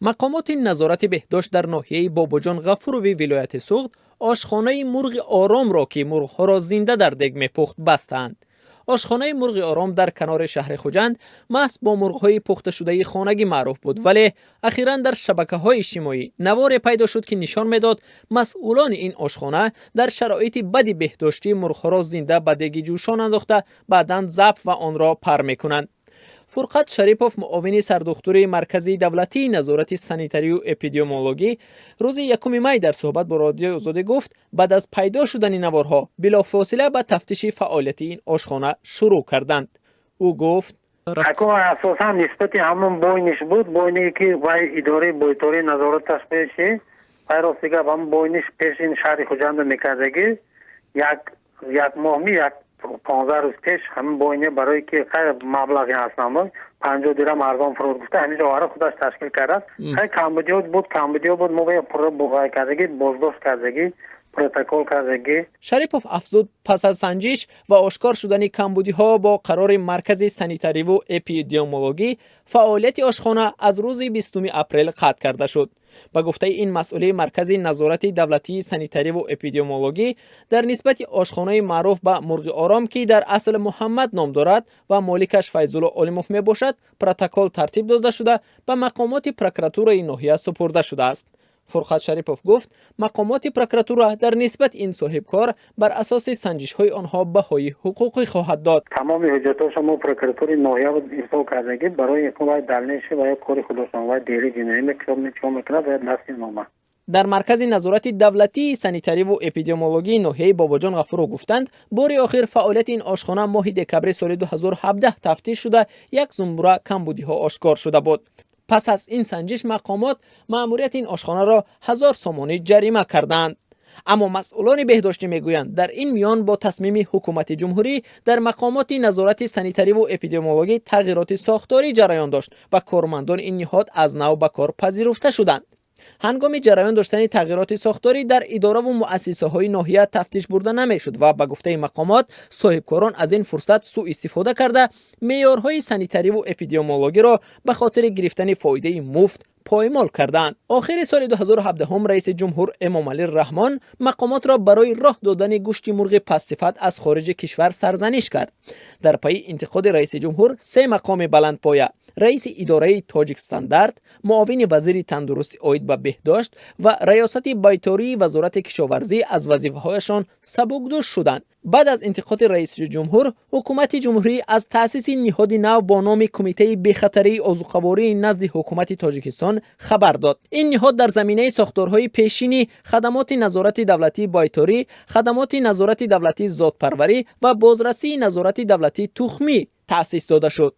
Мақомоти назорати беҳдошт дар ноҳияи Бобоҷон Ғафурови вилояти Суғд ошхонаи «Мурғи Оромро», ки мурғҳоро зинда дар дег мепухт, бастаанд. Ошхонаи «Мурғи Ором» дар канори шаҳри Хуҷанд маҳз бо мурғҳои пухташудаи хонагӣ маъруф буд, вале ахиран дар шабакаҳои иҷтимоӣ наворе пайдо шуд, ки нишон медод, масъулони ин ошхона дар шароити бади беҳдоштӣ мурғҳоро зинда ба деги ҷӯшон андохта, баъдан забҳ ва онро пар мекунанд. Фурқат Шарипов, муовини сардухтури Маркази давлатии назорати санитарию эпидемиологӣ, рӯзи 1 май дар суҳбат бо Радиои Озодӣ гуфт, баъд аз пайдо шудани наворҳо билофосила ба тафтиши фаъолияти ин ошхона шурӯъ карданд. Ӯ гуфт: Асосан нисбати ҳамон бойниш буд, бойне ки вай идораи бойторӣ назораташ пеши вай. Рости гап, ҳамон бойниш пеши шаҳри Хуҷанда мекардагӣ. Як моҳми, як 15 рӯз пеш ҳамин бойне, барое ки хайр, маблағи ҳастам, 50 дирам арзон фурӯд гуфта, ҳамин ҷо худаш ташкил кардааст. Хай, камбудиё буд, камбудиё буд, мо пурра кардагӣ, боздошт кардагӣ, протокол кардагӣ. Шарипов афзуд, пас аз санҷиш ва ошкор шудани камбудиҳо бо қарори Маркази санитариву эпидемиологӣ фаъолияти ошхона аз рӯзи 20 апрел қатъ карда шуд. Ба гуфтаи ин масъули Маркази назорати давлатии санитариву эпидемиологӣ, дар нисбати ошхонаи маъруф ба «Мурғи Ором», ки дар асл Муҳаммад ном дорад ва моликаш Файзулло Олимов мебошад, протокол тартиб дода шуда, ба мақомоти прокуратураи ноҳия супурда шудааст. Фурқат Шарипов гуфт, мақомоти прокуратура дар нисбати ин соҳибкор бар асоси санҷишҳои онҳо баҳои ҳуқуқӣ хоҳад дод. Тамоми ҳуҷҷатҳоша мо прокуратураи ноҳия ирсол кардагӣ барои вай дальнейший ва кори худошон, вай дели ҷиноӣ чико мекунад ва дасти нома. Дар Маркази назорати давлатии санитариву эпидемиологии ноҳияи Бобоҷон Ғафуров гуфтанд, бори охир фаъолияти ин ошхона моҳи декабри соли 2017 тафтиш шуда, як зумра камбудиҳо ошкор шуда буд. Пас аз ин санҷиш мақомот маъмурияти ин ошхонаро 1000 сомонӣ ҷарима карданд. Аммо масъулони беҳдоштӣ мегӯянд, дар ин миён бо тасмими ҳукумати ҷумҳурӣ дар мақомоти назорати санитариву эпидемиологӣ тағйироти сохторӣ ҷараён дошт ва кормандони ин ниҳод аз нав ба кор пазируфта шуданд. Ҳангоми ҷараён доштани тағйироти сохторӣ дар идораву муассисаҳои ноҳия тафтиш бурда намешуд ва, ба гуфтаи мақомот, соҳибкорон аз ин фурсат сӯистифода карда, меъёрҳои санитариву эпидемиологиро ба хотири гирифтани фоидаи муфт поймол карданд. Охири соли 2017 раиси ҷумҳур Эмомалӣ Раҳмон мақомотро барои роҳ додани гӯшти мурғи пастсифат аз хориҷи кишвар сарзаниш кард. Дар пайи интиқоди раиси ҷумҳур се мақоми баландпоя: раиси идораи Тоҷикстандарт, муовини вазири тандурустӣ оид ба беҳдошт ва раёсати байтории Вазорати кишоварзӣ аз вазифаҳояшон сабукдӯш шуданд. Баъд аз интиқоди раиси ҷумҳур ҳукумати ҷумҳурӣ аз таъсиси ниҳоди нав бо номи Кумитаи бехатарии озуқавории назди ҳукумати Тоҷикистон хабар дод. Ин ниҳод дар заминаи сохторҳои пешини Хадамоти назорати давлатии байторӣ, Хадамоти назорати давлатии зотпарварӣ ва Бозрасии назорати давлатии тухмӣ таъсис дода шуд.